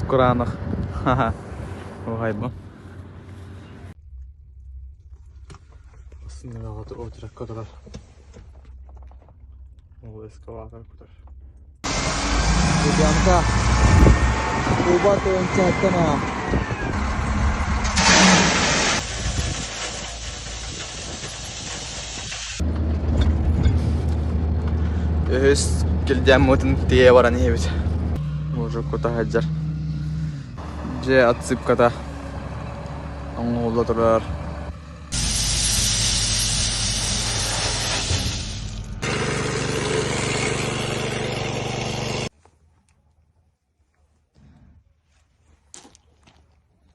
Куп-кураанах. Ха-ха. Уһайбын. Сымынаҕа очеракка турар. Ол эскалатор кутар. Лубянка. Куба тыынчаттан Үһүс килдьэммытын тиийэ баран иһэбит. Мужик кута сылдьар. Дьиэ отсыпката оҥоһулла турар.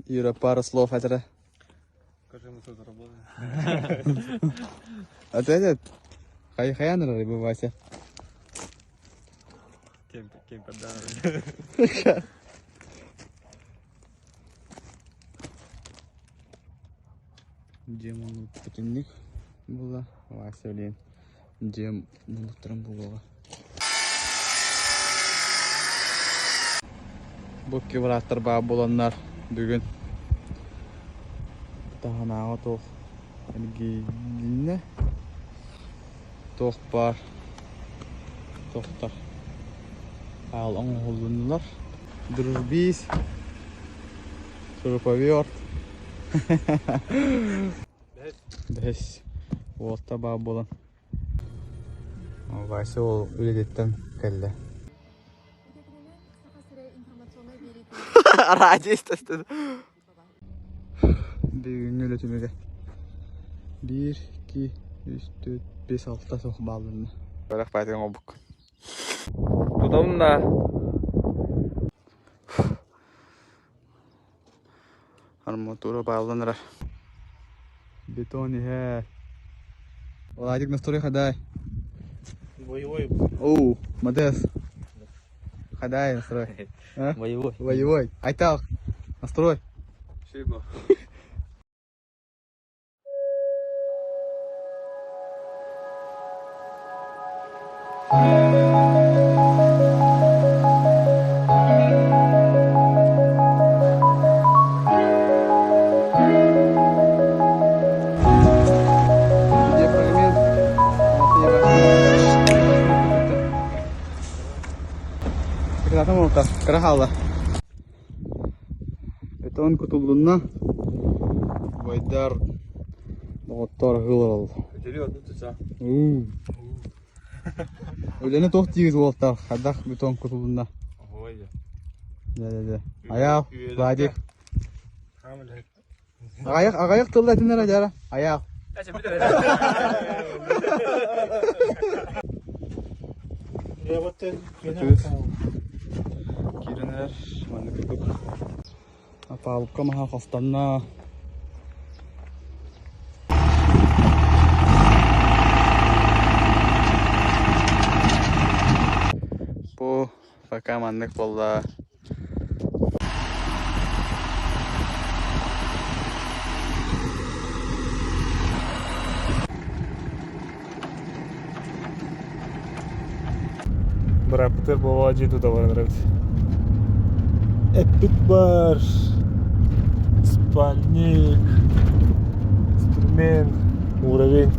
Юра, пару слов этэрэ. Скажи, мы тут работаем. А ты этот, хай хайан рыбы, Вася? Кем, кем подарок. Дьиэм оннук буолла. Вася, блин, дьиэм муннуктарын буолуоҕа. Бу кыбырааттар баар буоланнар бүгүн таһынааҕы туох эргийдиннэ туох баар туохтар аал оҥоһуллуннулар дружбиз шуруповерт бэһис уолта баар буолан Вася ол үлэтиттэн кэллэ. Радист Бүгүҥҥү үлэ түмүгэ. Биир, икки, үс, түөрт, биэс, алта суох баалланна. Бырах баайтыгын оҥорбуккун. Тутум да. Арматура бааллан эрэр. Бетон иһэр. Владик, настрой хадай. Боевой. Оу, Модес. Хадай настрой. А? Боевой. Боевой. Айтал, настрой. Шиба. Видеофрагмент. Кыратам олта, кыра хаалла. Бетон кутуллунна. Убайдар доҕоттор ыһыылар Үлэни туох диигит уолтар? Хайдах бетон кутулунна? Дьэ, Айаал, Владик. Аҕайах, аҕайах тылла этин эрэ дьара. Айаал. Киирэн эрэр, маннык курдук. Палубка маһа хостанна. Бу пока маннык буолла. Быраппытыгар буола дьиэ тута баран эрэбит. Эппит бар, спальник, инструмент, уровень.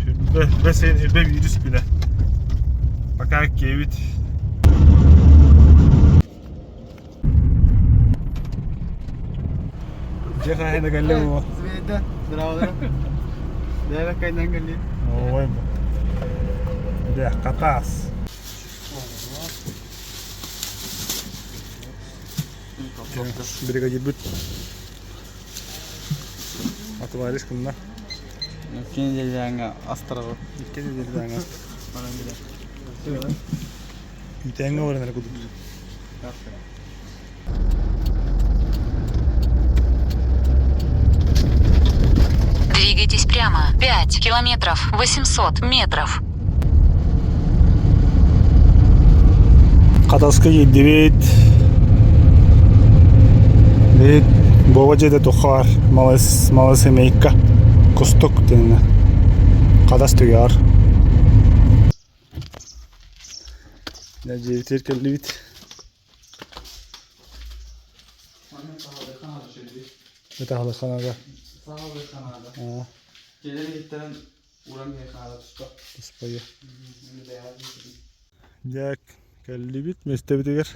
Сүрбэ, бэсин сүрбэ вирус күнэ. Пока киэбит. Дьэ хаһан кэллэ бу? Звезда, здравствуй. Дәбе кайнан кэлли. Ой, Дэ, катас. Бригадирбит Атыбарис кынна. Икки неделяңа астырабы. Икки неделяңа. Үтээҥҥэ баран эрэ кудут. Двигайтесь прямо. 5 километров 800 метров. Хатаска киирдибит. Бит Бова дьиэтэ туххаар Малосемейка Кустук диэнэ Хатас түгэҕэр. Дьиэбитигэр кэллибит. Ытаһалыханаҕа. Саҕалыханаҕа. Дьиэлэр иһиттэрин уран хаала туспа. Туспа Дьэ, кэллибит миэстэбитигэр.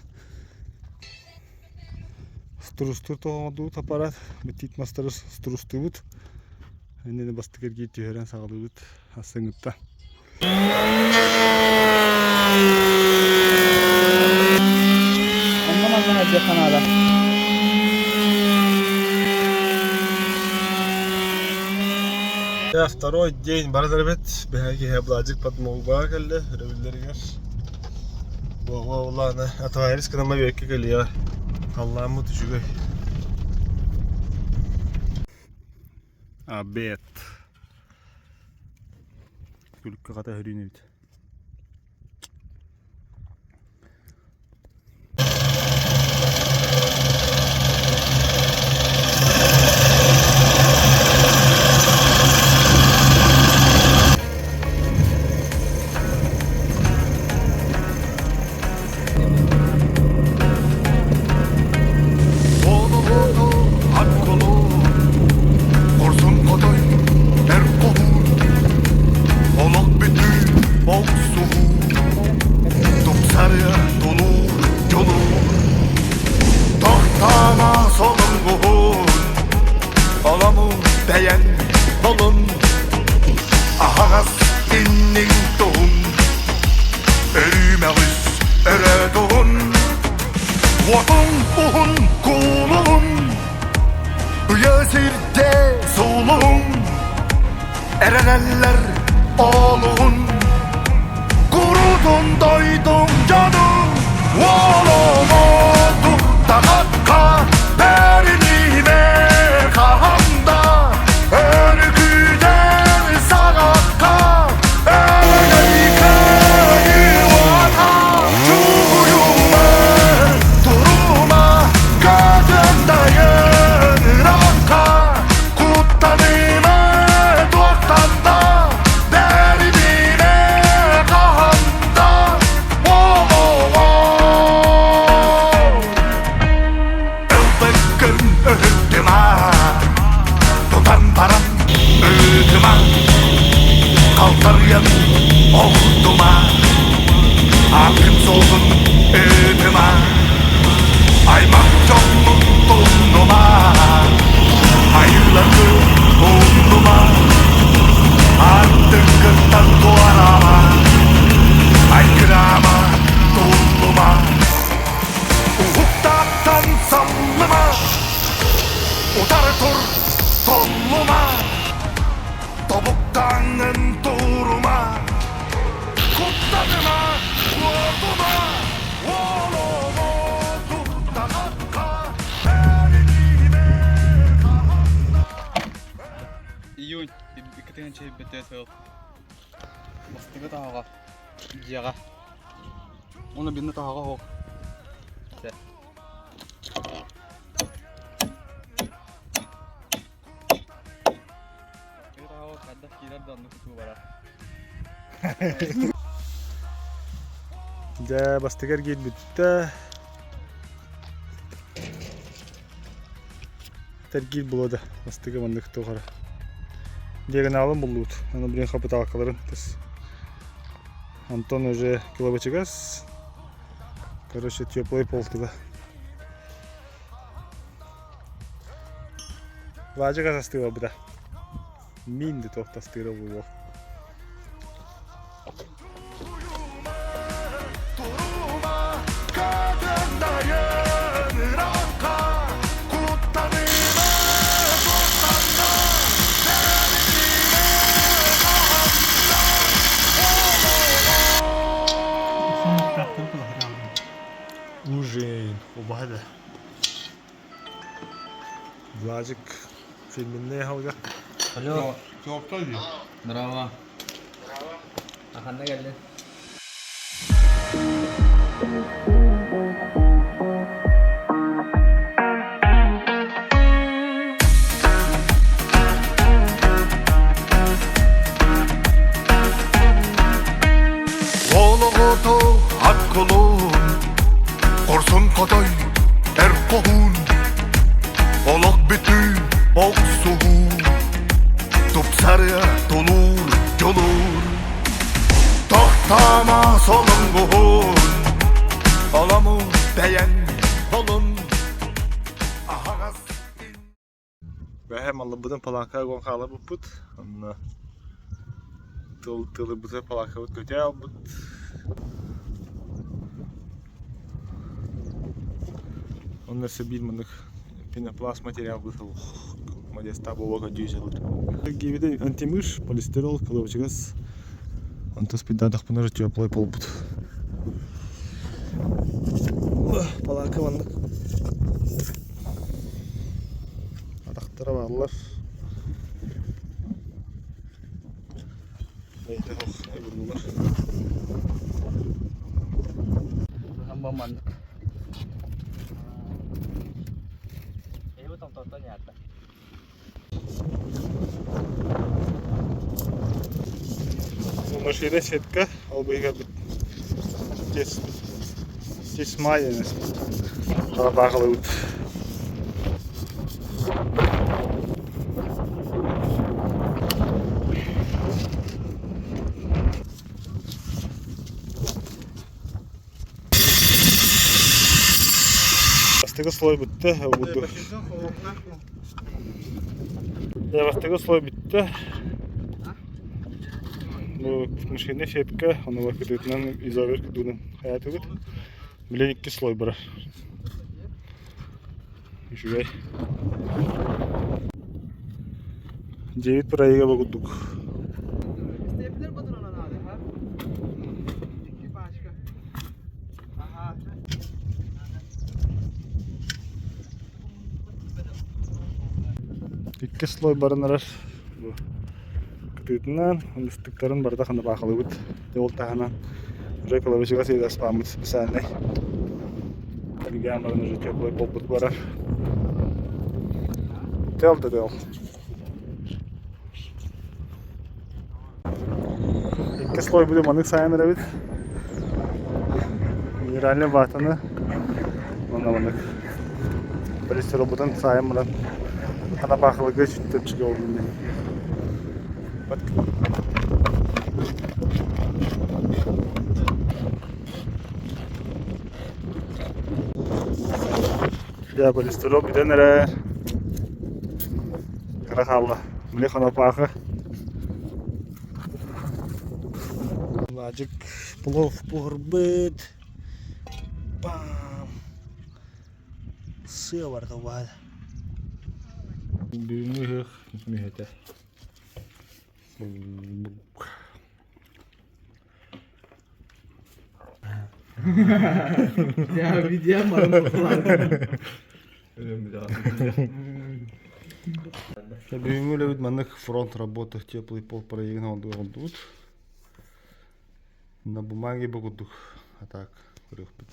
Струстуур тоҕоҥордубут аппарат, битиит мастары струстуубут. Иннини бастакы эргиир түһэрэн саҕалыыбыт ассыҥҥытта. Онно манна сылдьыахха наада. Второй день баран эрэбит. Биһиги киһи Бладик подмогуга кэллэ өрөбүллэригэр. Буоҕа улаана атаҕайрыс гынама биэккэ кэлиэҕэ. Халлааммыт үчүгэй. Обед. Күлүккэ хата өрүүн эбит. Июнь 2 сыл. Бастакы таһаҕа дьиэҕэ. Уонна бинна таһаҕа оһох. Хайдах киирэр да оннук тутуу барар. Дьэ, бастакы эргиир бүттэ. Эргиир буолуо да, бастакы маннык туох эрэ. Диагоналын буллубут. Аны блин хапытаалкаларын тыс. Антон уже килобычыгас. Короче, теплый пол туда. Лаажык астыыла быта. Мин да туох тастыыра буолуо. Ужин. Убаһа да. Владик фирменный аһылыга. Алло. Здорово. А ханна кэллин? кулун, Хорсун хотой эр хоһуун, Олох бүтүүн охсуһуу, Тупсарыа тулуур дьулуур. Тохтоомо солонгуһун, Олому бэйэн булун, Аһаҕас Бэһэ малларбытын палаакаҕа уган хаалларбыппыт. Онно тыл тылырбыты палаакабыт көтө аалбыт. Онно өссө биир маннык пенопласт материалбыт модестаах буолуо көрдүү сылдьар. Гибиде антимыш, полистирол, кылабычыгас. Онтон спиддатахпына уже теплый буолбут. Палаака маннык Атахтара бааллар. Бэйэтэ суох уурдулар. Маннык. Машина сетка, ол быыһыгар тесьма диэн Хара баахылыбыт. Бастакы слой бүттэ. Бастакы слой бүттэ. Бу машина сетка, ону кытыытынан изовер кытыытынан хайаатыбыт. Билин икки слой барар. Үчүгэй. Дьиэбит проега бу курдук. Икки слой баран эрэр. Бу кытыытынан, ыстыктарын барыта ханапаахалыыбыт. Дьэ ол таһынан уже кылабычыга сыыдаспааммыт специальнай. Билигин баран уже теплый буолбут барар. Тел да тел. Икки слой буде маннык сайын эрэбит. Минеральный ватаны уонна маннык полистиролбутун сайын баран ханапаахылыга чөпчүгэ олдун Дьэ, полистирол бүтэн эрэр. Кыра хаалла. Били ханапаахы. Ладжик плов буһарбыт. Бам! Сыа барда баар. Бүгүҥҥү ыһыах мүһэтэ. Бүгүҥҥү үлэбит маннык фронт работа теплый пол проегын оҥордубут. На бумаге бу курдук а так көрүөхпүт.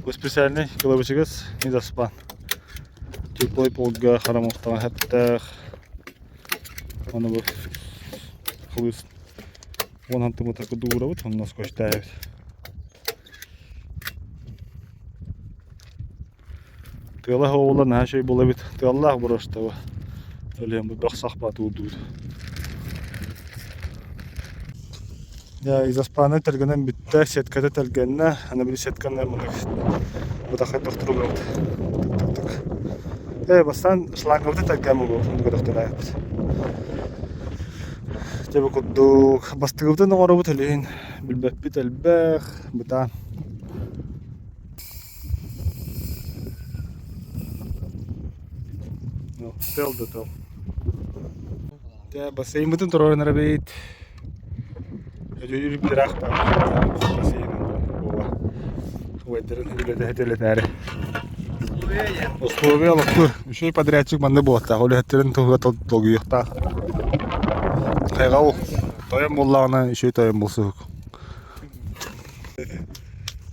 Бу специальный кылабычыгыс недоспан. Теплый полга харамохтаҕа хэптэх. Оны бу хылыс уон сантиметр курдук уурабыт, онно скотчтаабыт. Тыала оҕула наһаа үчүгэй буолар эбит. Тыаллаах бороштаба. Өлүөн бу бөх сахпат уурдубут. Дьэ, изоспаны тэлгэнэн бүттэ, сетката тэлгэннэ. Аны били сетканы мынык бытахай тохтуругабыт. Тык-тык-тык. Э, бастаан шлангабыты тэлгээн буолуо, оннук тохтураайбыт. Дьэ, бу курдук бастыгыбытын оҥоробут өлүһүн билбэппит элбэх, бытаан. Тыл да тыл. Дьэ, бассейммытын туруоран эрэбит. Үрүп-ыраах бассейнын буола. Убайдарын үлэтэ-үлэтээри. Условия олохтуур. Үчүгэй подрядчик манна буолуохтаах. Үлэһиттэрин туһугар долгуйуохтаах. Хайҕабыл. Тойон буоллаҕына, үчүгэй тойон буолсуһук.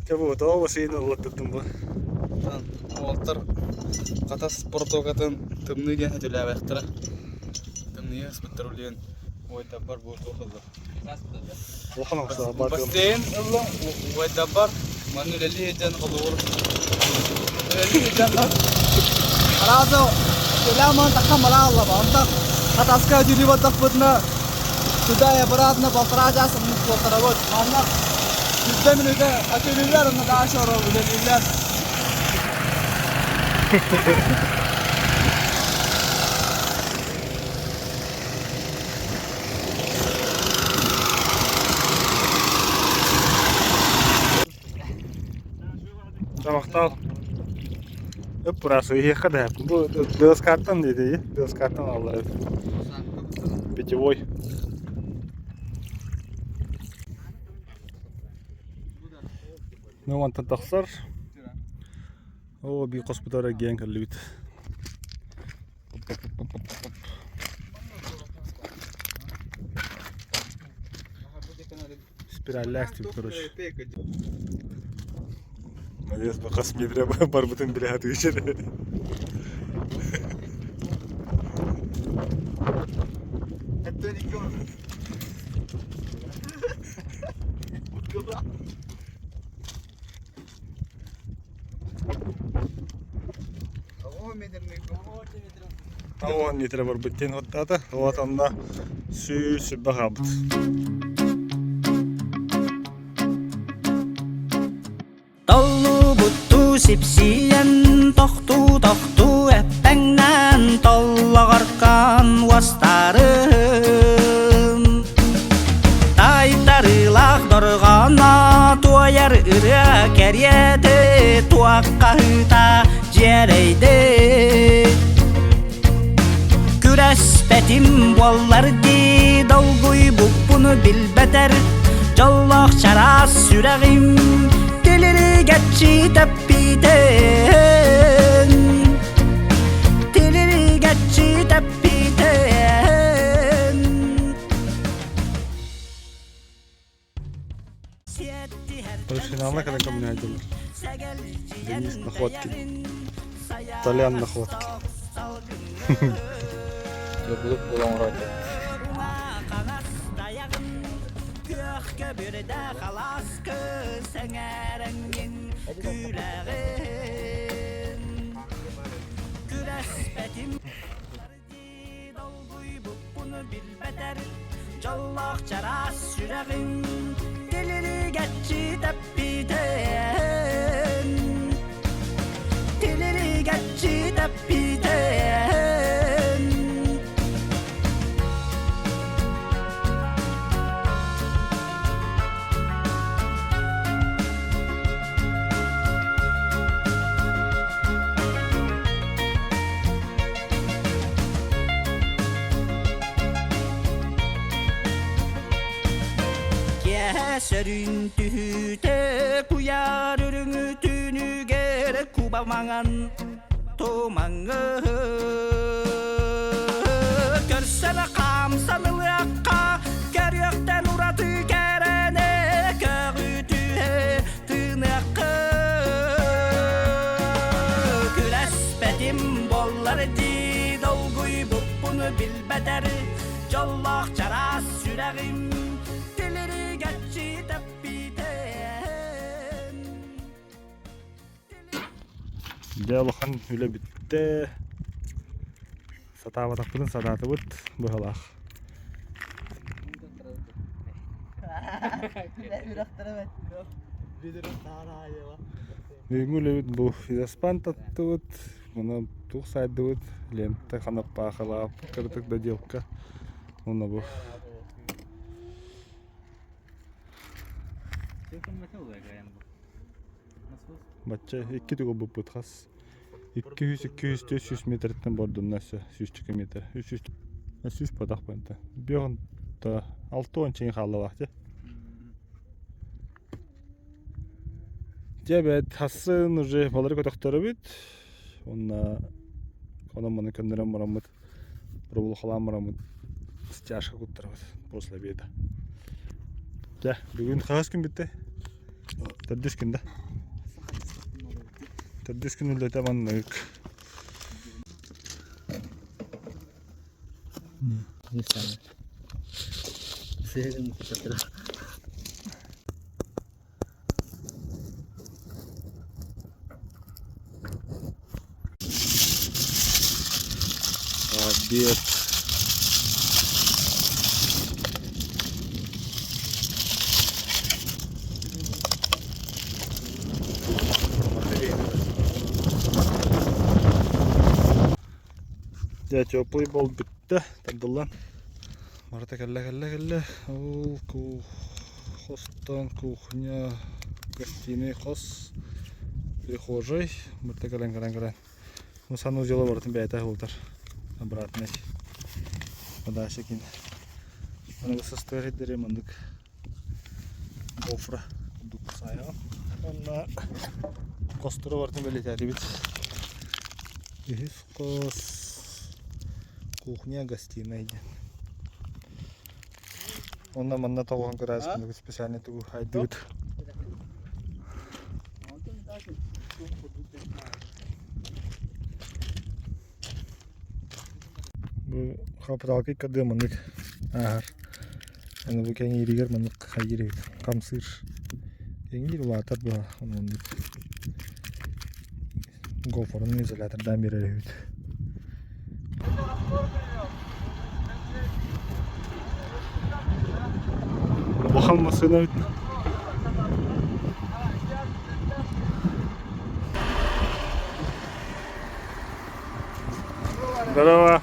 Дьэ бу тоҕо бассейн ыллаттыттым бу? Уолаттар Хатас протокатын тымныы диэн сөтүөлээбэхтэрэ. Тымныйа ыспыттар улуйан уойдабар бу туох ылла. Улахан охсуһа Бассейн ылла уойдабар манна үлэлии сылдьан холобур үлэлии сылдьан Арааза үлээман таххан барааллаба онтон Хатаска өтүүлүү бардахпытына туда и обратно полтора часа полторабыт манна сүүрбэ мүнүүтэ өтүүлүүллэр онно дальше үлэлииллэр Тамахтаал. Ып-ыраас ыйыахха да бу ДСК-ттан диэтии, ДСК-ттан аллар эбит. Питьевой. Ну, мантан тахсар. Оо, биир хоспутар эргийэн кэллибит. Спираллаах тип, короче. Молодец, хас метрэ барбытын билэ сатыыр. Уон метрэ барбыт диэн оттаата. Вот онно 120 хаалбыт. Толлубуттуу сипсийэн, тохтуу-тохтуу эппэҥнээн, толлоҕоркоон уостарым. Таайтарыылаах дорҕооно туойар ырыа кэриэтэ туоххаһыыта дьиэрэйдэ. Күрэспэтим буоллар дии долгуйбуппун билбэтэр дьоллоох чараас сүрэҕим тилиригэччи тэппитин тилиригэччи тэппитин Профессионально когда коммуняйдылар. Денис Находкин. Толян Находкин. Булук буолан Долгуйбуппуну билбэтэр дьоллоох чараас сүрэҕим тилиригэччи тэппитин тилиригэччи тэппитин Киэһэ сөрүүн түһүүтэ куйаар үрүҥү түүнүгэр куба маҥан тумаҥы көрсөн хаамсан ылыахха көрүөхтэн ураты кэрэни көҕүтүһэ тыыныахха күрэспэтим буоллар дии долгуйбуппун билбэтэр дьоллоох чараас сүрэҕим тилиригэччи тэппитин Дьэ улахан үлэ бүттэ. Сатаабатахпытын сатаатыбыт быһалаах. Бүгүҥҥү үлэбит бу физоспан таттыбыт, муна туох сайдыбыт, лента ханаппаахылаах кыратык доделка уонна бу Бачча икки түгэл буппут хас 200 200 400 метртэн бордунна өссө сүүсчэкэ метр. 300. Сүүс батах бэнтэ. Биэҕин та 60 чиҥ хааллаах дьэ. Дьэ бэт хассын уже балары көтөхтөрөбүт. Уонна онон маны көннөрөн бараммыт пробулхалаан бараммыт стяжка куттарабыт после обеда. Дьэ, бүгүн хаһыс күн бүттэ? Төрдүс күн да? Төрдүс күн үлэтэ маннык. Обед. Дьэ, теплый бол бүттэ, тардыллан. Барыта кэллэ, кэллэ, кэллэ. Ол хостон кухня, гостиный хос, прихожай. Барыта кэлэн, кэлэн, кэлэн. Ну, санузела барытын бэйэтэ уһултар. Обратный. Подача кин. Аны сыстыар сирдэри маннык гофра курдук саайаҕын. Уонна хостору барытын бэлиэтээтибит. Үһүс хос кухня гостиная диэн. Онно манна тоҕуһан көрөөччүнү специально тугу хайдыбыт. Бу хапытаалка иккардыга маннык ааһар. Аны бу кэҥииригэр маннык хайыыр эбит, хамсыыр. Кэҥиир улаатар быһа оннук. Гофорун изолятордаан биэрэр эбит. Улахан массыына эбит. Здорово.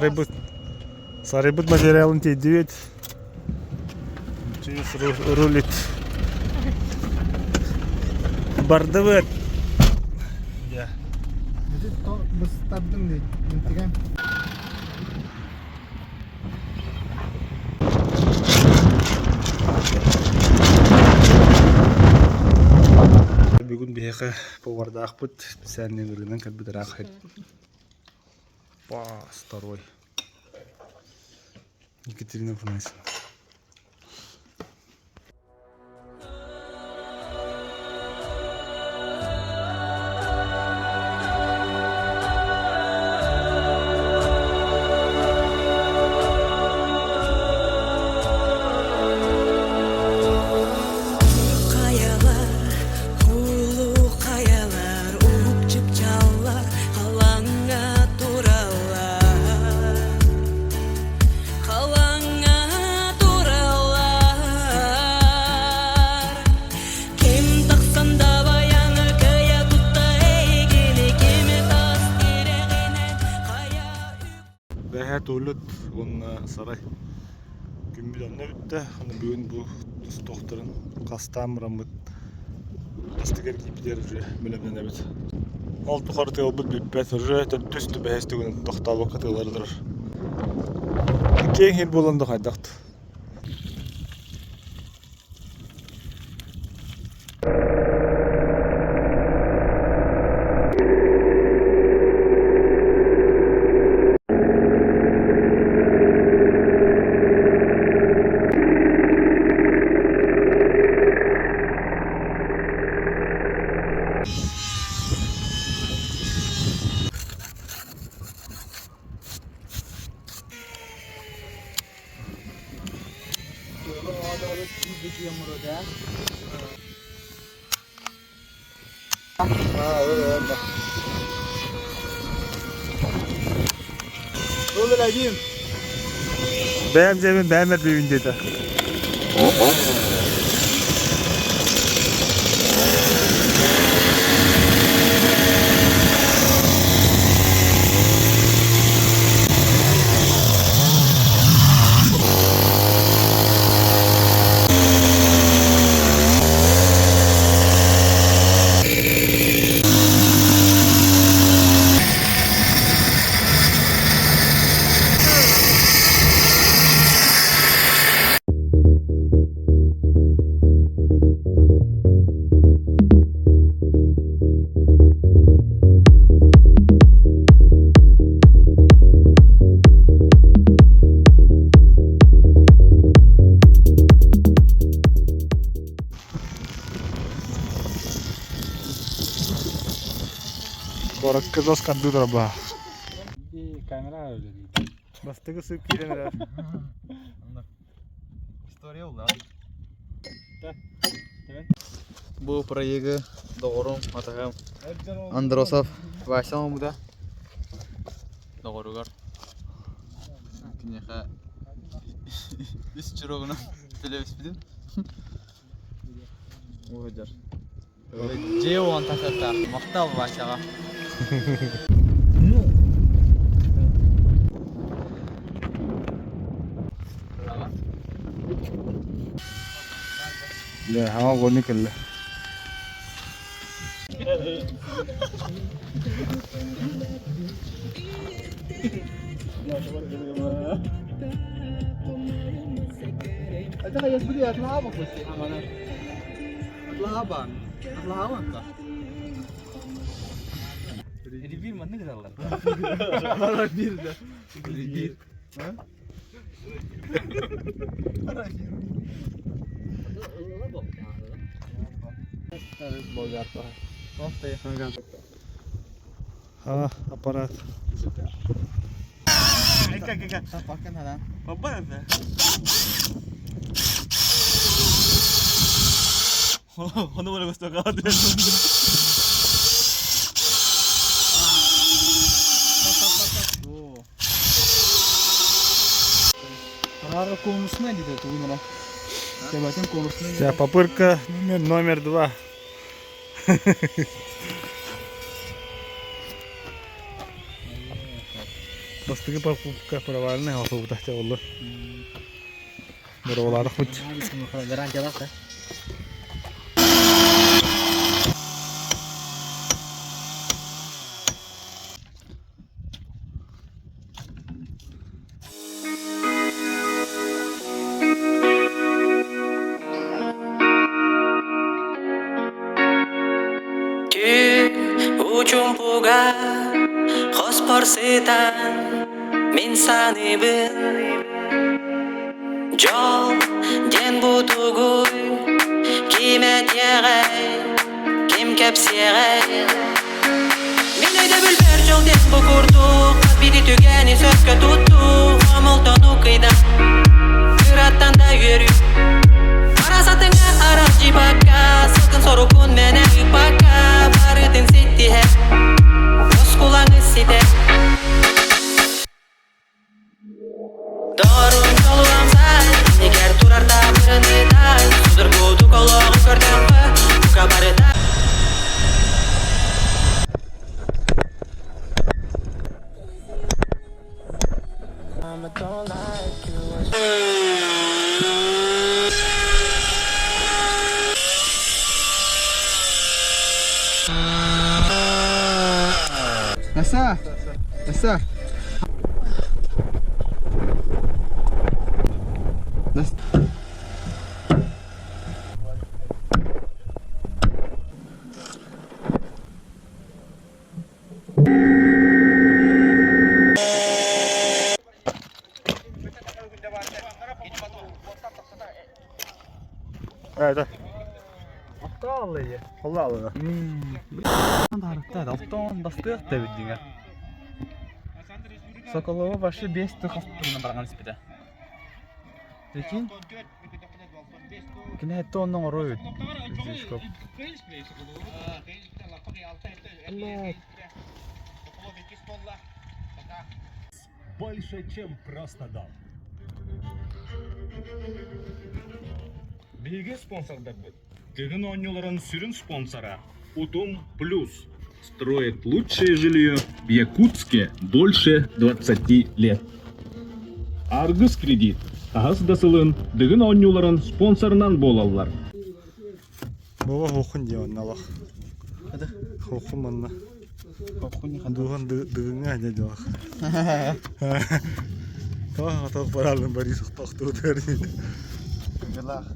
Сарайбыт сарайбыт материалын тиийдибит. Чуюс рулит. Бардыбыт. Дьэ. Быстардым дии. Интигэн. Бүгүн биһиэхэ повардаахпыт специальный ырыынан кэлбит ыраах Па, второй. Екатерина Афанасьевна. Хайалар, улуу хайалар, уһук чыпчааллар халаҥҥа тураллар. Халаҥҥа тураллар. Ким тахсан дабайаны кыйа тутта эйигини, кими тас тирэҕинэн хайа Бэһэ туолут уонна сарай күммүт онно бүттэ. Аны бүгүн бу тустуохтарын хастаан бараммыт астыгар киирбитигэр уже бэлэмнэнэбит. Ол тухары тыалбыт бүппэт, уже төрдүс бэһис түгэн тохтообокко тыалара турар. Киэҥ иһит буолан да хайдах Бэйэм дьиэбин бэйэм эрбиибин диэтэ. Куоракка дос компьютер баар. Камера үлэлиир. Бастакы сып киирэн эрэр. История улахан. Бу проегы доҕорум, атаһым Андросов Вася оҥорбута. Доҕоругар киниэхэ үс чурогунан төлөбүспүтүм. Уһудьар. Дьиэ уон тахсыахтаах. Махтал Васяҕа. Дьэ, хаҥа огонь кэллэ. Ревир маннык ыталлар. А, аппарат. Вся попытка номер 2. Бастакы покупка провальная особута оллу. Боровалаах бут. Гарантиялаах да. Учумпуга хоспор сытан мин саныыбын Дьол диэн бутугуй ким этиэҕэй ким кэпсиэҕэй Мин өйдөбүлбэр дьол диэн бу курдук Биди түгэни сөпкө туттуу Хомолтону кыйдан Кыраттан да үөрүү Арасатыҥа аралдьыйбакка Сылгын сорукун мэнэ ыыппакка Барытын ситтиһэ Оскулаҥы ситэ Доҕорум толуамсай, иннигэр турар таабырынытай, судургутук олоҕу көрдөххө, бука барыта Nasa? Nasa? Evet. Алла Allah Allah. Алтон бастыах да билдиҥэ. Соколова башы бес тыхастырына барган испитэ. Прикинь? Кини этте оннон оруйут. Здесь Больше, чем просто дом. Биһиги спонсордарбыт. Дыгын оонньууларын сүрүн спонсора Утум Плюс. Строит лучшее жилье в Якутске больше 20 лет. Аргыс кредит. Хаһыс да сылын Дыгын оонньууларын спонсорынан буолаллар. Бова хоохун дии онно олох. Хоохун манна. Дуухан дыгыҥҥа дьэ дьолох. Тоҕо тоох бараалын Борис охтуутугар Дьалаах.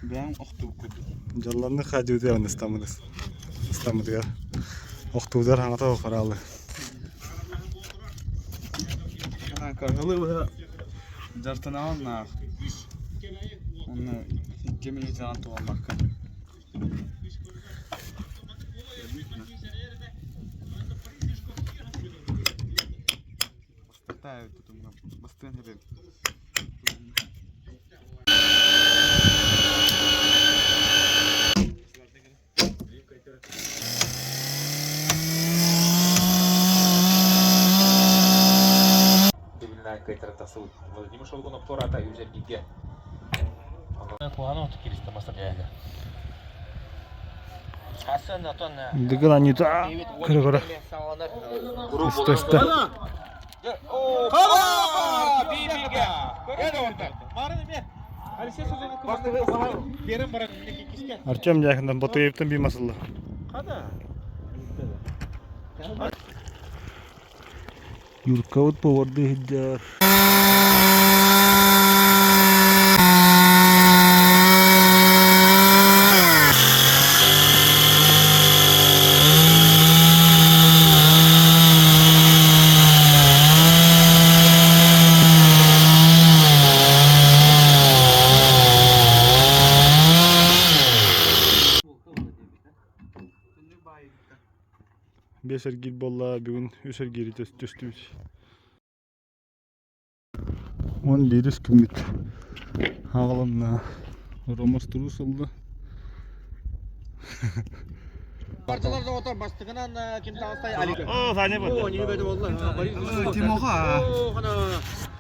Бэйэҥ охтубуккут. Дьалланны хаадьыытыгар ыстаммытыс. Ыстаммытыгар. Охтуутугар хаҥата ох бараалы. Кыһылы быһа дьартанаҕын наах. Онно икки минутанан туһаммакка. Бастыан эбим. Владимир Шолгунов туораата үс эргииргэ. Дыгын Анита көрө-көрө. Истэ-истэ. Артем Дьяконов Батыевтан биир масылла. Юркабыт повардыы сылдьар. Биэс эргиир буолла, бүгүн үс эргиири түстүбүт. Уон биирис күммүт аҕалынна. Ромас турус ылла. Тимоха.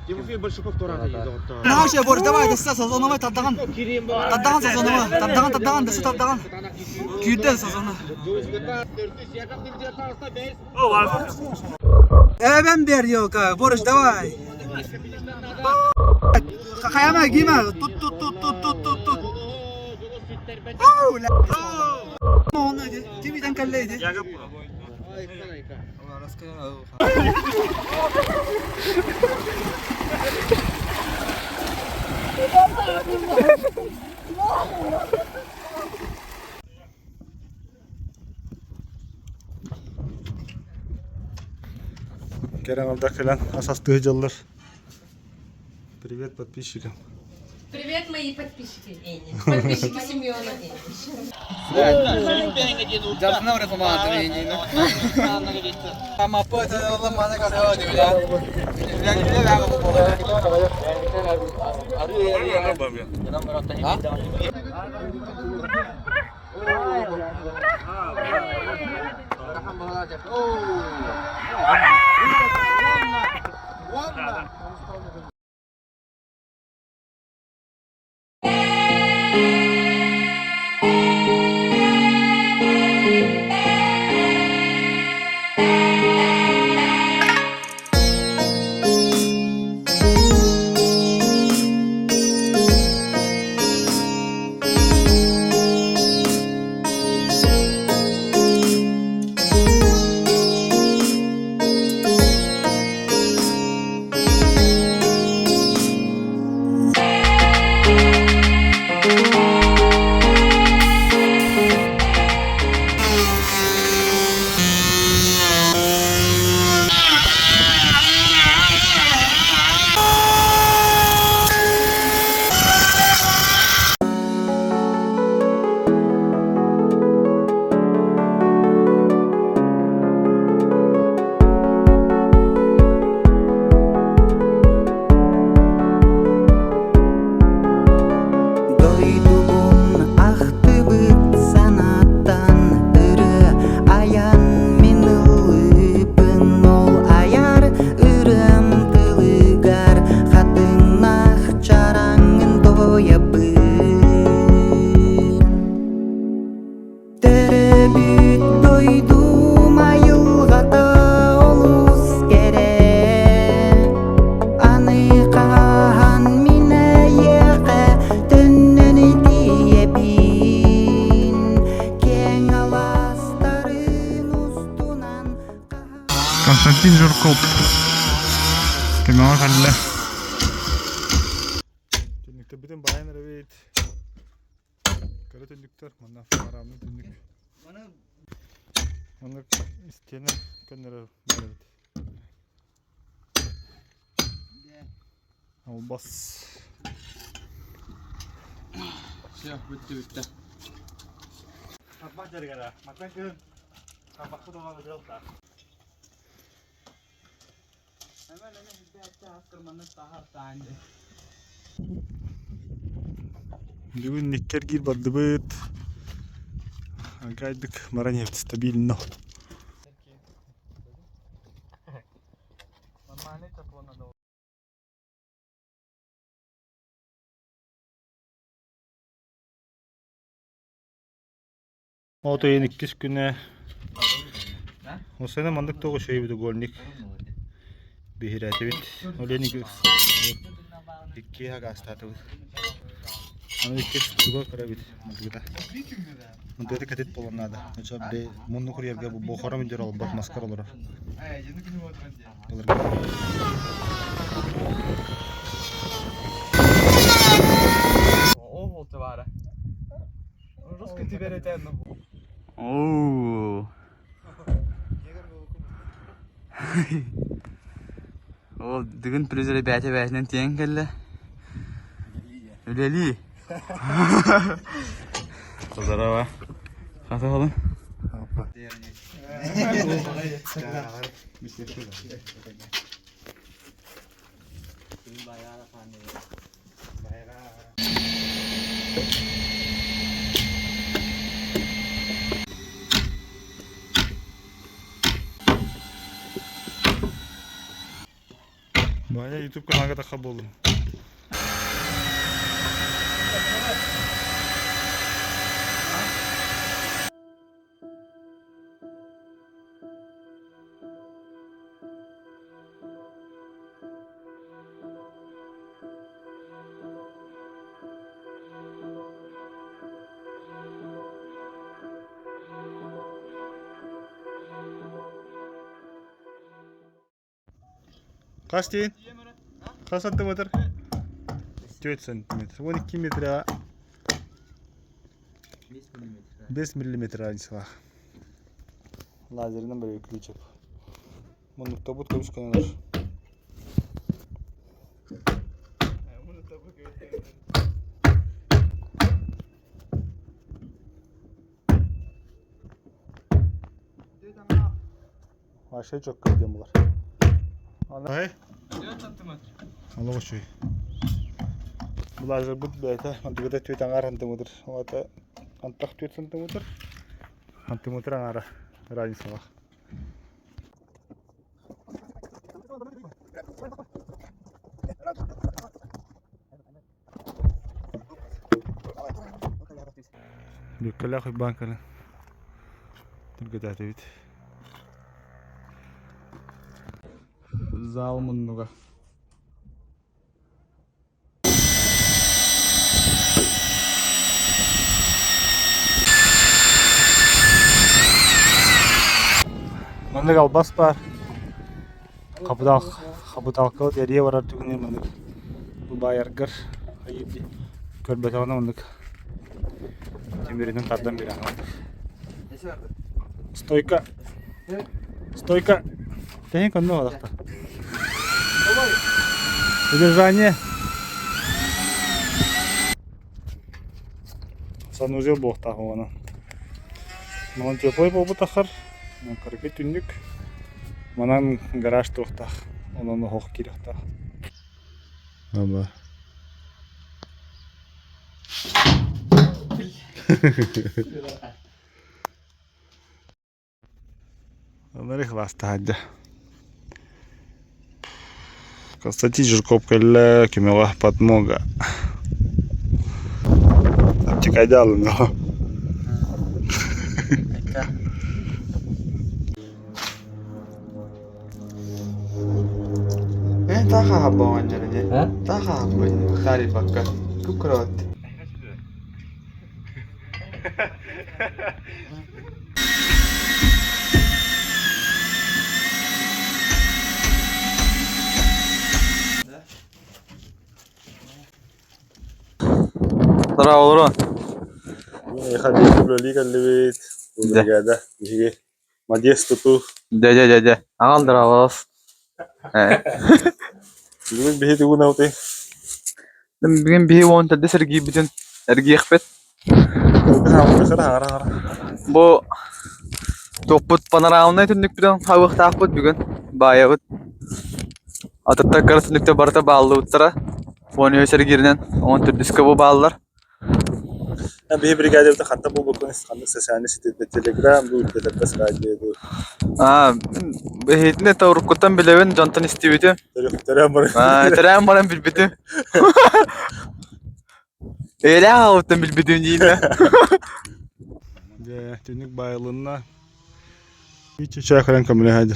Тимофей Большаков туораата дии доҕоттоор. Наша Борис, давай, даста сазонова тардаҕын. Тардаҕын сазонова, тардаҕын, тардаҕын, даста тардаҕын. Күүрдэн сазону. Эбэн бер, елка, Борис, давай. Хайама, гима, тут, тут, тут, тут, тут, тут, тут. Оу, ля. Ону, кимитен кэллейди? Кэрэн алда кэлэн ас астыы дьаллар. Привет подписчикам. Привет, мои подписчики. Подписчики Семена. Дойдубун ахтыбыт санааттан ырыа айан мин ыллыыбын ол айар ырыам тылыгар хатыҥнаах чараҥын туойабын Төрөөбүт дойдум айылҕата олус кэрэ Аны хаһан мин эйиэхэ төннөн тиийэбин Киэҥ алаастарын устунан Константин Жирков. Көмөҕө кэллэ. Түннүктэрбитин баайан эрэбит. Кыра түннүктэр, манна фарамный түннүк. Манна истиэнэ көннөрөр баар эбит. Албас. Все, бүттү бүттү. Бүгүн икки бардыбыт. Агайдык баран иһэбит стабильно. От ыйын иккис күнэ Осена маннык тоҕо үчүгэй треугольник биһирээтибит. Ол иһин икки агаастаатыбыт. Аны иккис туга көрөбүт мындыгыта. Мындыгыта кэтит буолуон наада. Очо бе мунну курьерга бу бохоро мындыр олбот маскар олорор. Оу. Ол Дыгын плюс бэйэтэ бэйэтинэн тиийэн кэллэ. Үлэлии. Здорово. Хата олун. Ваня. YouTube каналга тахха буоллум. Хас диин? Хас сантиметр? 4 сантиметр. 12 метра 5 миллиметр разницалаах. Лазерынан бары ключ Муннуктабыт көмүс көнөлөр. Вообще четко диэн булар. Ай. Олох үчүгэй. Лазербыт бэйэтэ антыгыта түөрт аҥаар сантиметр. Уота антах түөрт сантиметр. Сантиметр аҥаара разницалаах. Бүккэлээх Уйбаан кэлэн түргэтээтибит. Зал муннуга. Маннык албас баар. Хабытал хабыталка эрийэ барар түгэнэ маннык бу баайаргар көрбөтөҕүнэ маннык тимиринэн тардан биэрэн Стойка. Стойка. Тэһин конно олохто. Удержание. Санузел буохтаах уона. Манан теплый буолбутахар, кыргы түннүк. Манан гараж туохтаах. Онон оһох киириэхтээх. Аба. Ынырык ылаастаһадьа. Константин Жирков кэллэ, көмөҕө подмога. Аптекайда алынна. Таха хаббаҕан дьэ Таха хаббаҕан таарыйбакка кып-кыра Здорово, Үлэлии кэллибит. Бригада биһиги Мадес тутуу. Дьэ, дьэ, дьэ, дьэ. Аҕал здоровос. Бүгүн биһи тугун аутый? Бүгүн биһи уон төрдүс эргийбитин эргиэхпит. Бу туохпут панорамнай түннүкпүтүн хабыахтаахпыт бүгүн баайабыт. Атыттар кыра түннүктэр барыта бааллыбыттара. Уон үһүс эргииринэн уон төрдүскэ бу бааллар. Биһи бригадабыта ханта буолбуккун ханнык социальнай ситимтэн телеграм дуу, ТТП радио дуу. Аа, бэһиитин это уруккуттан билэбин, дьонтон истибитим. Төрөөн баран. Аа, төрөөн баран билбитим. Эйэлээх аҕабыттан билбитим диинэ. Дьэ, түнүк байылынна. Чычаа кэлэн көмөлөһө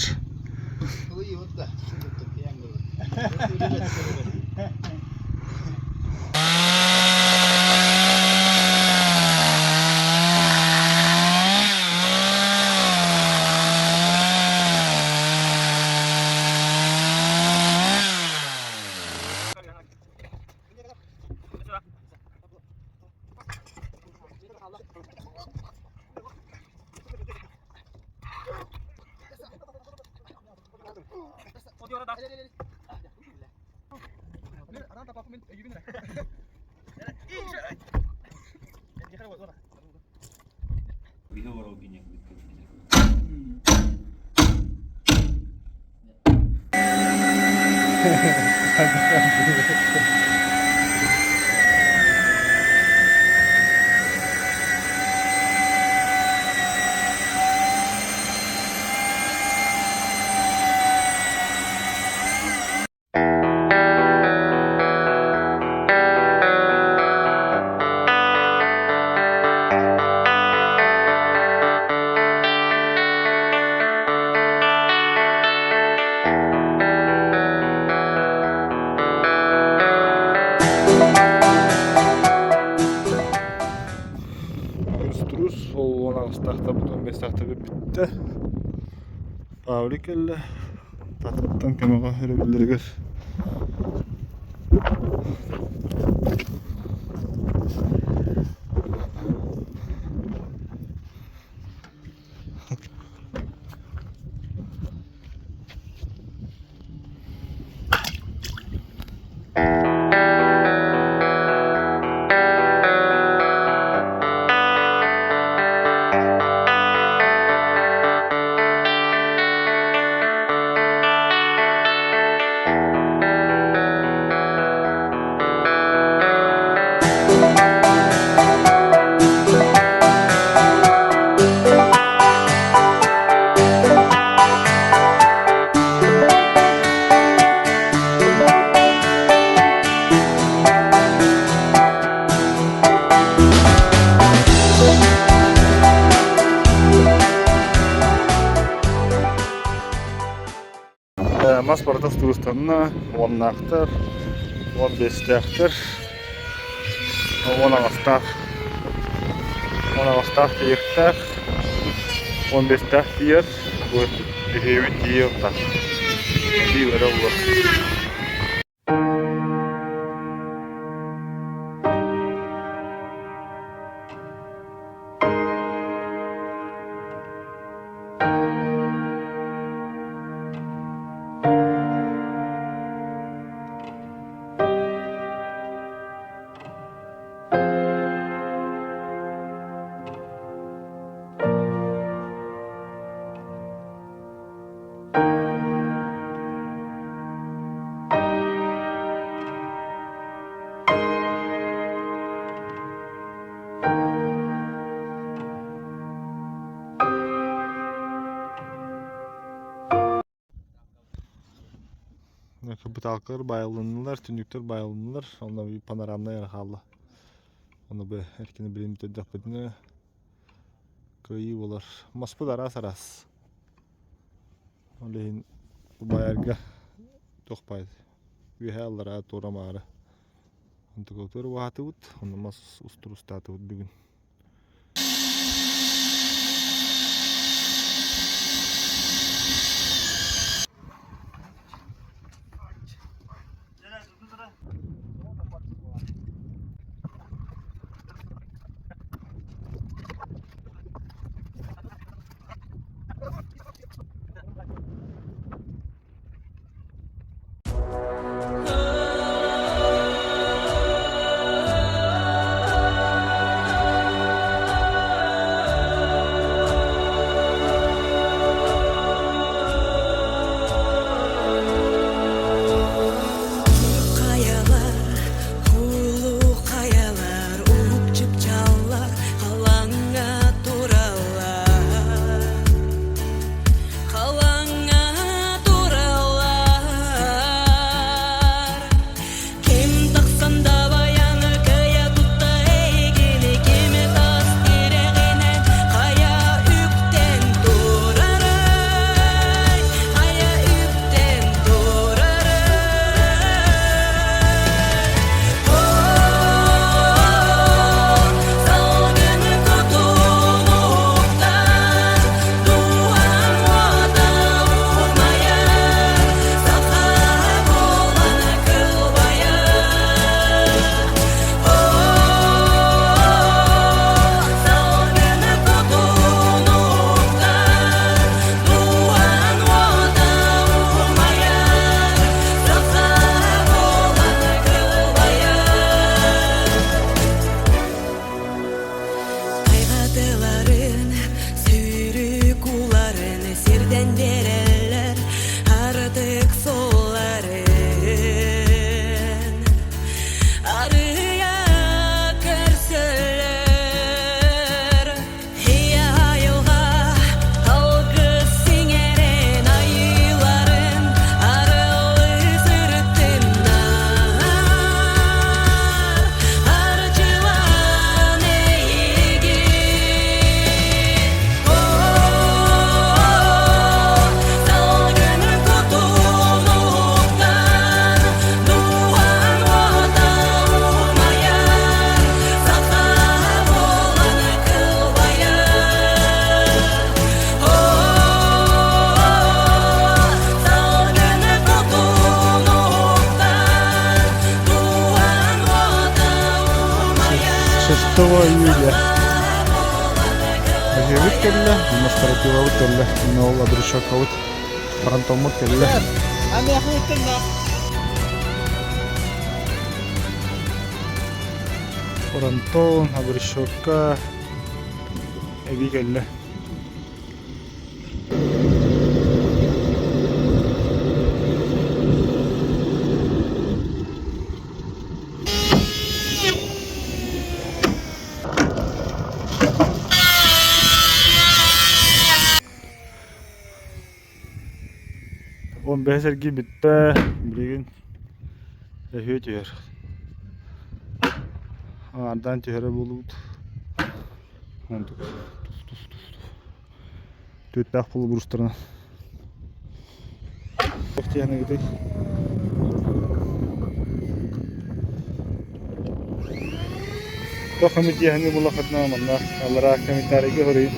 Ол уон аҕыстаахтарбыт, уон биэстээхтэрбит бүттэ. Павлик кэллэ. Тататтан көмөҕө өрөбүллэригэр. Мас барыта турустанна, уоннаахтар, уон биэстээхтэр, уон аҕыстаах, уон аҕыстаах тиийиэхтээх, уон биэстээх тиийэр, бу үһүөбүт тиийиэхтээх. Биир эрэ буолар. Капиталкалар баайылыннылар, түннүктэр баайылыннылар, онно панорамнай эрэ хаалла. Ону бу эркини билин бүтэрдэхпитинэ кыайыы буолар. Маспыт араас-араас. Ол иһин баайарга туох баай үөһээ аллараа туора-маары. Онтукабытыгар уһаатыбыт, онно мас устурустаатыбыт бүгүн. июля. Эһиэбит кэллэ, уонна стратилабыт кэллэ, уонна ол обрешёткабыт фронтоммут кэллэ. Фронтон, обрешетка эбии кэллэ. Он бэһис эргий бүттэ, билигин өһүө түһэр. Аҥаардаан түһэрэ буолубут. Онтук Түөттээх полубурустарынан. Тиһэнигэтэй. Туох эмит тиэхэни буллаххытына манна аллараа комментарийга суруйун.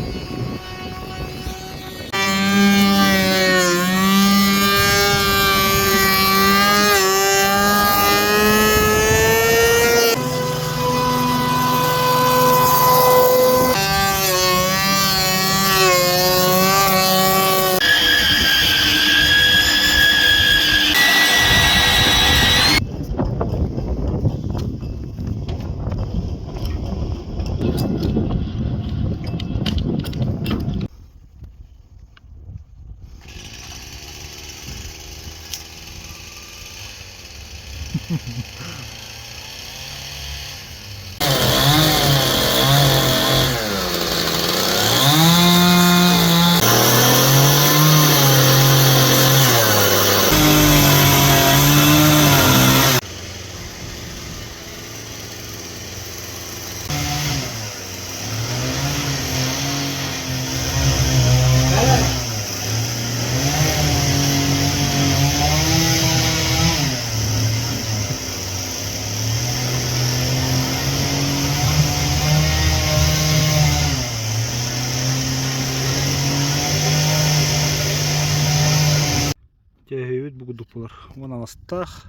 Тээһиэбит бу курдук буолар. Уон аҕыстаах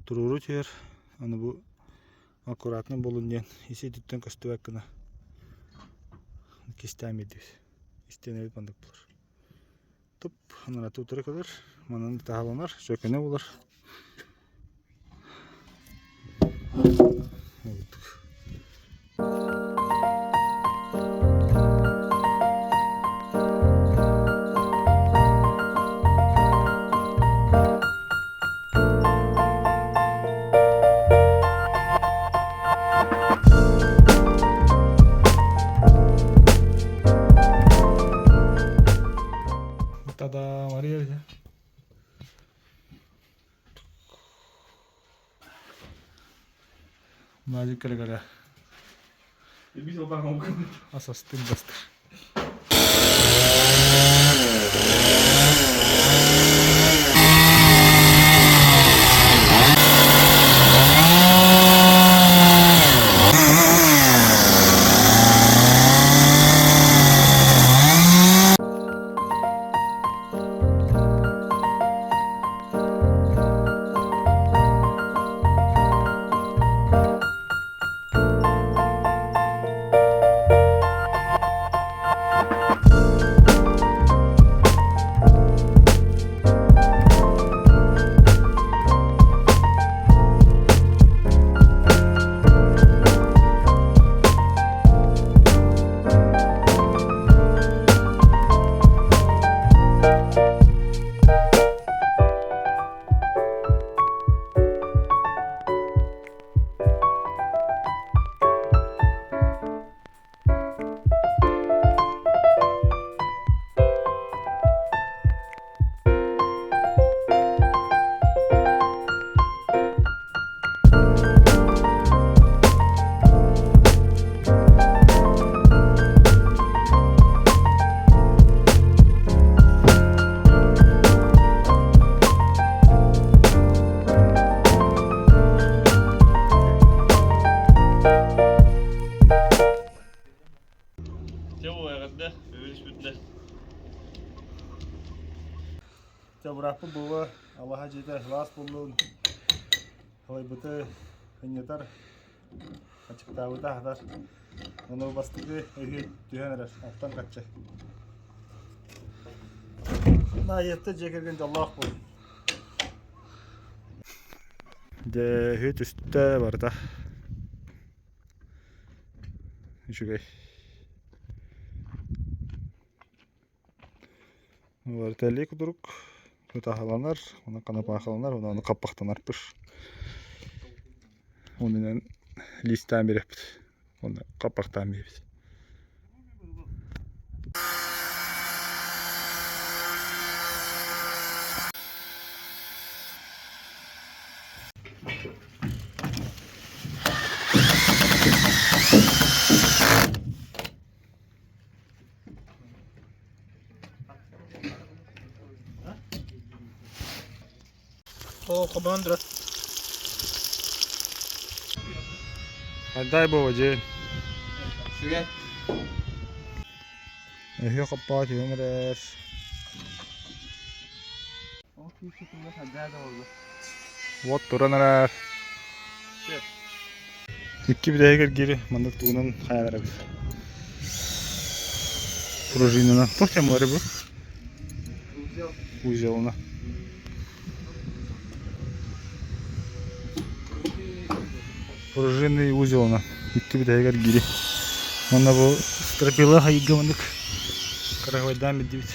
туруору түһэр. Аны бу аккуратно буолун диэн ис өттүттэн көстүбэт гына кистээн биэрдибит. Истиэнэбит маннык буолар. Туп, анарата утары кэлэр, манан таһаланар, сөкөнө булар. Та-дам, Ариэль. Назик кэлэ-кэлэ. Асастын бастыр. Чабырахпыт буола алаһа дьиэтэ сылаас буоллун, халайбыты ынньатар. Аччыктаабыта аһатар. Ону бастакы өһүө түһэн эрэр, оттон хаччы. Наайыатта дьиэ кэргэн дьоллоох буолун. Дьэ, өһүө түстэ барыта. Үчүгэй. Вертолет курдук ытаһаланар, уонна ханапаахаланар, уонна ону хаппахтанар пыш. Онунан лиистээн биэрэппит, уонна хаппахтаан биэрэбит. Дай боо дьиэн. Сүгэ. Өһүө хаппаа түһэн эрэр. Вот туран эрэр. Икки бүтэһигэр гири маннык тугунан хайан эрэбит. Пружинанан. Туох диэн буолар бу? Узелына. Пружинный узелына. Икки бүтэһигэр гири. Уонна бу стропила хайыга маннык карахвайдаан билдибит.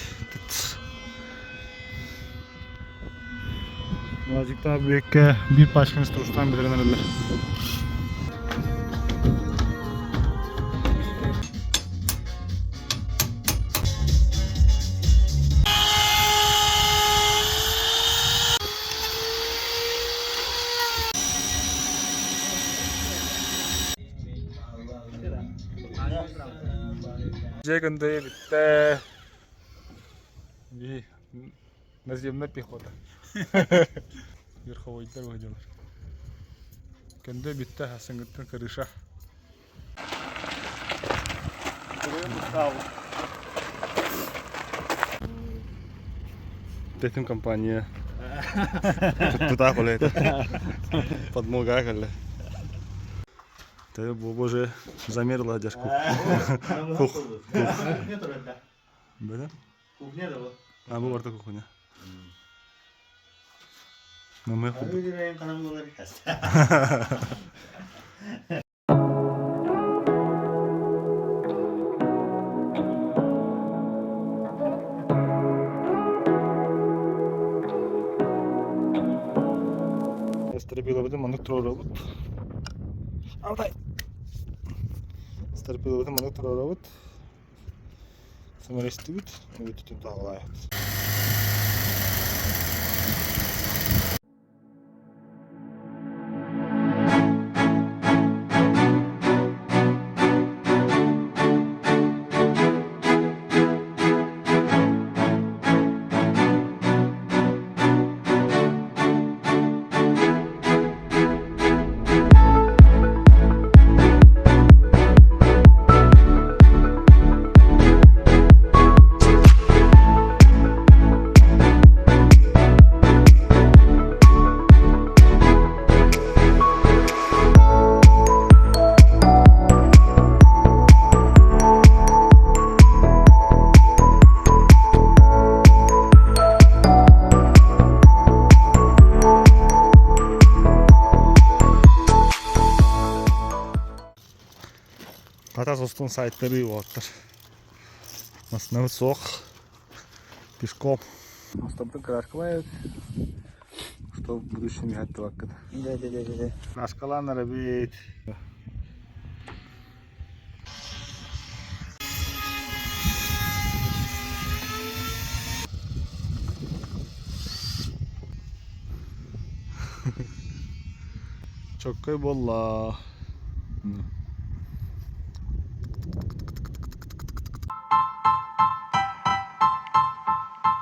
Лазиктаах бүөккэ биир пачканы стружкаан бүтэрэн эрэллэр. Дьэ кындай бүттэ. Наземная пехота. Верховойдар выходилар. Кэнде бүттэ хасыҥыттан крыша. Тетим компания. Тутаах үлэһитэ. Подмога кэллэ. Ты боже замерла дядьку. Кух. Бөдө? Кухня да bu. А бу барда кухня. Намы Старпилабытын маннык туруорабыт. Алтай. Старпилабытын маннык туруорабыт. Сымыристибит, бүтүтүн таҕылаайбыт. Хатас устун сайттары уолаттар. Массыынабыт суох. Пешком. Мостабытын краскалаабыт. Что в будущем иһэттибаккыт. Да, да, да, да. Краскалаан эрэбит. Чоккой буолла.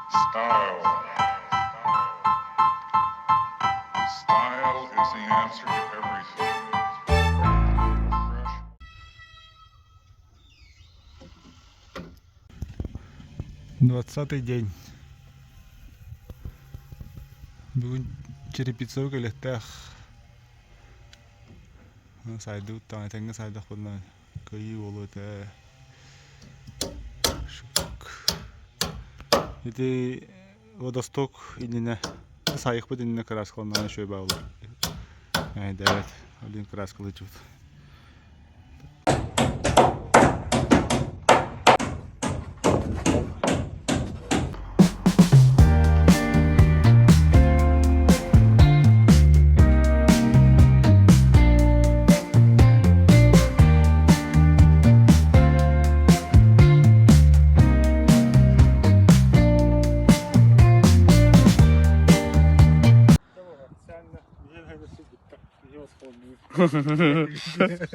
Style. Style is the answer to everything. Fresh 20-й день. Бүгүн черепицаҕа кэлиэхтээх. Сайдыбыт даҕаны этэҥҥэ сайдахпытына кыайыы буолуо этэ. Ити водосток иннинэ сайыкпыт иннинэ кырааскаланнаҕына үчүгэй бааллар. Эйдээбэт. Олин кырааскалыыччыбыт.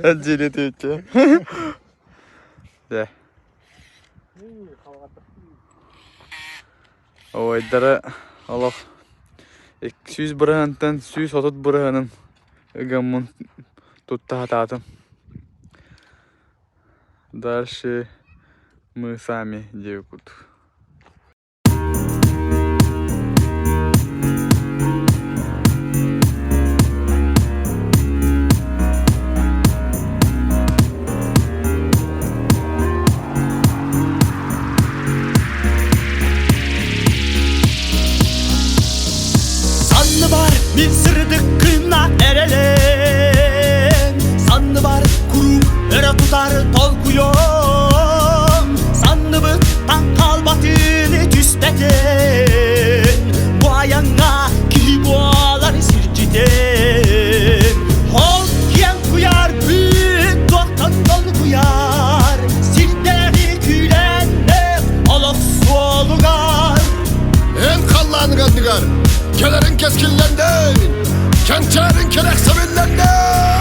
Отделите. Да. Ойдара олох 200 бырыһыантан 130 бырыһыанын ыгаммын тутта сатаатым. Дальше мы сами диэбит. Санныбар мин сырдык кына эрэлим Санныбар куруук өрө тутар толкуйум Санныбыт таҥ хаалбатын түспэтин Бу айаҥҥа киһи буолар сирдьитин Ол киэҥ куйаар бүт туохтан долгуйар Сирдээҕи күүлэннэх олох суолугар Эн халлааныҥ анныгар кэлэриҥ кэскиллэннин, кэнчээриҥ кэрэхсэбиллэннин!